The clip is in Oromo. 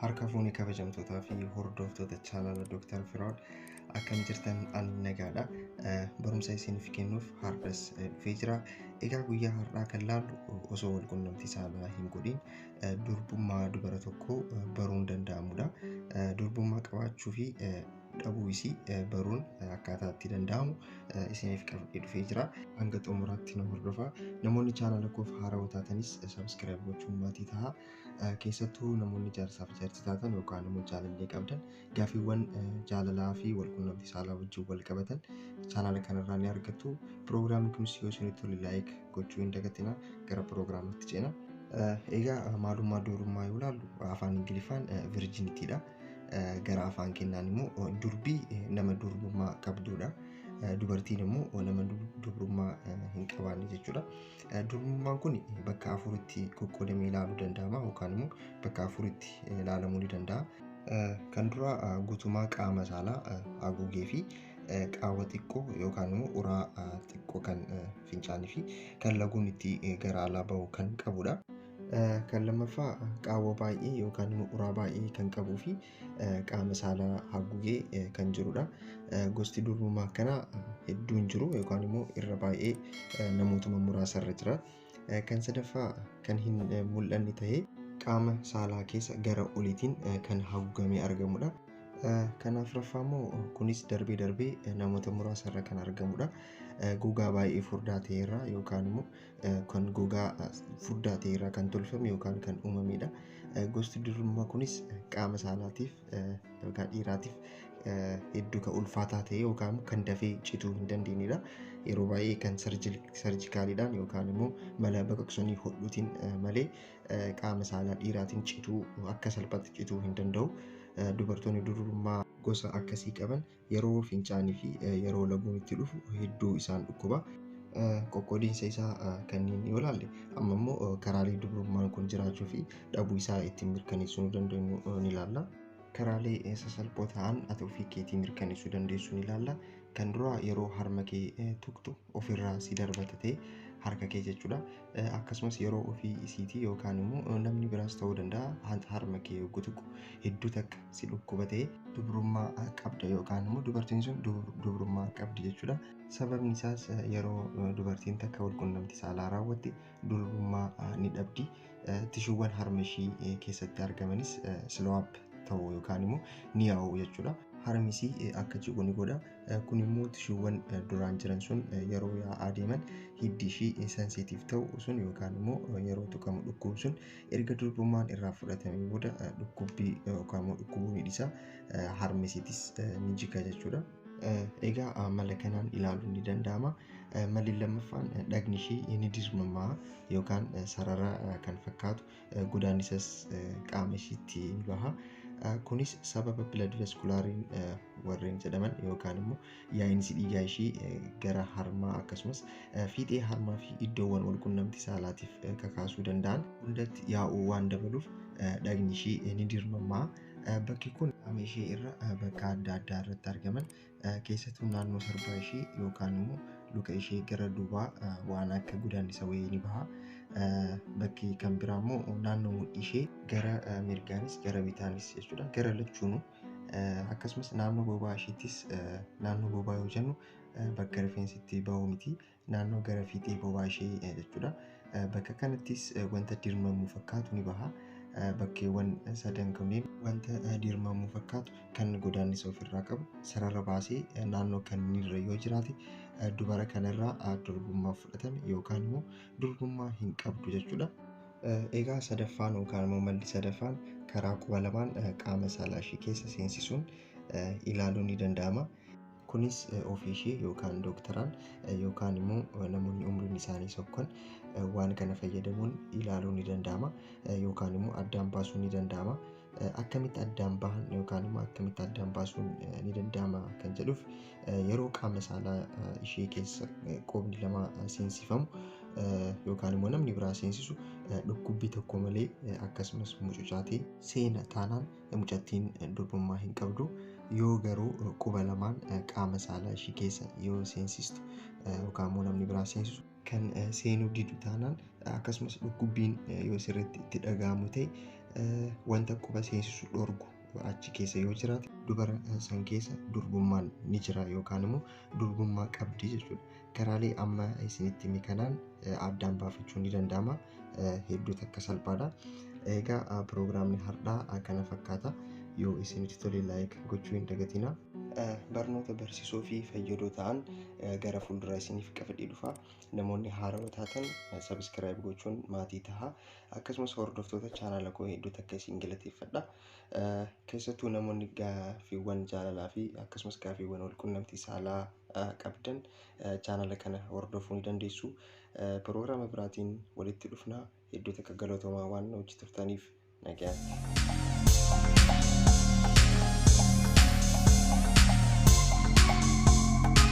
Harka fuunee kabajamtootaa fi hordoftoota chaanala Dr. Firaa'ol, akkam jirtan? Ani nagaadha. Barumsa isiniif kennuuf har'as dhufee jira. Egaa guyyaa har'aa kan laallu osoo wal quunnamtii saalaa hin godhin durbummaa dubara tokkoo baruun danda'amudha. Durbummaa qabaachuu fi dhabuu isii baruun akkaataa itti danda'amu isiniif qabadhee dhufee jira. Hanga xumuraatti nu hordofaa. Namoonni chaanala koof haarawaa taatanis subscribe gochuun maatii tahaa. Keessattuu namoonni jaarsaaf jaartii taatan yookaan immoo jaalallee qabdan gaaffiiwwan jaalalaa fi wal quunnamtii saalaa wajjin wal qabatan chaanala kanarraa ni argattu. Piroogiraamni kunis yoo isinitti tole like gochuu hin dagatinaa. Gara piroogiraamitti ceena. Egaa maalummaa durbummaa yoo ilaallu, afaan Ingiliffaan virginitydha. Gara afaan keenyaan immoo durbii nama durbummaa qabdudha. Dubartiin immoo nama durbummaa hin qabaanne jechuudha. Durbummaan kun bakka afuritti qoqqoodamee ilaaluu danda'ama yookaan immoo bakka afuritti ilaalamuu ni danda'a. Kan dura guutummaa qaama saalaa haguugee fi qaawwa xiqqoo yookaan immoo uraa xiqqoo kan fincaanii fi kan laguun itti gara alaa bahu kan qabudha. Kan lammaffaa qaawwa baay'ee yookaan immoo uraa baay'ee kan qabuu fi qaama saalaa haguugee kan jirudha. Gosti durbummaa akkanaa hedduu hin jiru yookaan immoo irra baay'ee namootuma muraasa irra jira. Kan sadaffaa kan hin mul'anne ta'ee qaama saalaa keessa gara oliitiin kan haguugamee argamudha. Kan afuraffaa immoo kunis darbee darbee namoota muraasa irra kan argamudha. Gogaa baay'ee furdaa ta'e irraa yookaan immoo kan gogaa furdaa ta'e irraa kan tolfame yookaan kan uumamedha. Gosti durbummaa kunis qaama saalaatiif yookaan dhiiraatiif hedduu kan ulfaataa ta'e yookaan kan dafee cituu hin dandeenyedha. Yeroo baay'ee kan surgicaliidhaan yookaan immoo mala baqaqsanii hodhuutiin malee qaama saalaa dhiiraatiin cituu akka salphaatti cituu hin danda'u. Dubartoonni durbummaa gosa akkasii qaban yeroo fincaanii fi yeroo laguun itti dhufu hedduu isaan dhukkuba. Qoqqoodiinsa isaa kanneen yoo ilaalle, amma immoo karaalee durbummaan kun jiraachuu fi dhabuu isaa ittiin mirkaneessuu dandeenyu ni ilaalla. Karaalee sasalphoo ta'an ati ofii keetii mirkaneessuu dandeessu ni ilaalla. Kan dura yeroo harma kee tuqxu ofirraa si darbata ta'e, harka kee jechuudha. Akkasumas yeroo ofii isiitii yookaan immoo namni biraas ta'uu danda'a, harma kee yogguu tuqu hedduu takka si dhukkuba ta'e, dubrummaa qabda yookaan immoo dubartiin sun dubrummaa qabdi jechuudha. Sababni isaas yeroo dubartiin takka wal quunnamtii saalaa raawwatte durbummaa ni dhabdi. Tishuuwwan harma ishii keessatti argamanis swell up ta'u yookaan immoo ni yaa'u jechuudha. Harmisii akka jigu ni godha. Kun immoo tishuuwwan duraan jiran sun yeroo yaa'aa deeman hiddi ishii sensitive ta'u sun yookaan immoo yeroo tuqamu dhukkubu sun erga durbummaan irraa fudhatamee booda dhukkubbii yookaan immoo dhukkubuu ni dhiisa. Harmisiitis ni jiga jechuudha. Egaa mala kanaan ilaaluun ni danda'ama. Malli lammaffaan dhagni ishii ni dirmamaa yookaan sarara kan fakkaatu godaannisas qaama ishiitti ni baha. Kunis sababa blood vasculariin warreen jedhaman yookaan immoo yaa'insi dhiigaa ishii gara harmaa akkasumas fiixee harmaa fi iddoowwan wal quunnamtii saalaatiif kakaasuu danda'an hundatti yaa'uu waan dabaluuf dhagni ishii ni dirmamaa. Bakki kun qaama ishee irra bakka adda addaa irratti argaman, keessattuu naannoo sarbaa ishee yookaan immoo luka ishee gara duubaa waan akka godaannisa wayii ni baha. Bakki kan biraa immoo naannoo mudhii ishee gara mirgaanis gara bitaanis jechuudha, gara lachuunuu, akkasumas naannoo bobaa isheettis. Naannoo bobaa yoo jennu bakka rifeensi itti bahu miti, naannoo gara fiixee bobaa ishee jechuudha. Bakka kanattis wanta dirmamuu fakkaatu ni baha. Bakkeewwan sadan kunneen wanta dirmamuu fakkaatu kan godaannisa ofirraa qabu sarara baasee naannoo kanneenirra yoo jiraate, dubara kanarraa durbummaa fudhatame yookaan immoo durbummaa hin qabdu jechuudha. Egaa sadaffaan yookaan immoo malli sadaffaan karaa quba lamaan qaama saalaa ishee keessa seensisuun ilaaluun ni danda'ama. Kunis ofii ishee yookaan dooktaraan yookaan immoo namoonni umriin isaanii sokkan waan kana fayyadamuun ilaaluun ni danda'ama yookaan immoo addaan baasuun ni danda'ama. Akkamitti addaan bahan yookaan immoo akkamitti addaan baasuun ni danda'ama kan jedhuuf, yeroo qaama saalaa ishee keessa qubni lama seensifamu yookaan immoo namni biraa seensisu dhukkubbii tokko malee akkasumas mucucaatee seena taanaan, mucattiin durbummaa hin qabdu. Yoo garuu quba lamaan qaama saalaa ishee keessa yoo seensistu yookaan immoo namni biraa seensisu kan seenuu didu taanaan, akkasumas dhukkubbiin yoo sirriitti itti dhaga'amu ta'e, Wanta quba seensisu dhorgu achi keessa yoo jiraate, dubara san keessa durbummaan ni jira yookaan immoo durbummaa qabdi jechuudha. Karaalee amma isinitti hime kanaan addaan baafachuun ni danda'ama. Hedduu takka salphaadha. Egaa piroogiraamni har'aa kana fakkaata. Yoo isinitti tole, like gochuu hin dagatinaa. Barnoota barsiisoo fi fayyadoo ta'an gara fuulduraa isiniif qabadhee dhufa. Namoonni haarawaa taatan subscribe gochuun maatii tahaa. Akkasumas hordoftoota chaanaala koo hedduu takka isin galateeffadha. Keessattuu namoonni gaaffiiwwan jaalalaa fi akkasumas gaaffiiwwan walqunnamtii saalaa qabdan chaanaala kana hordofuu ni dandeessu. Piroogiraama biraatiin walitti dhufna. Hedduu takka galatoomaa waan hojii turtaniif, nagaatti.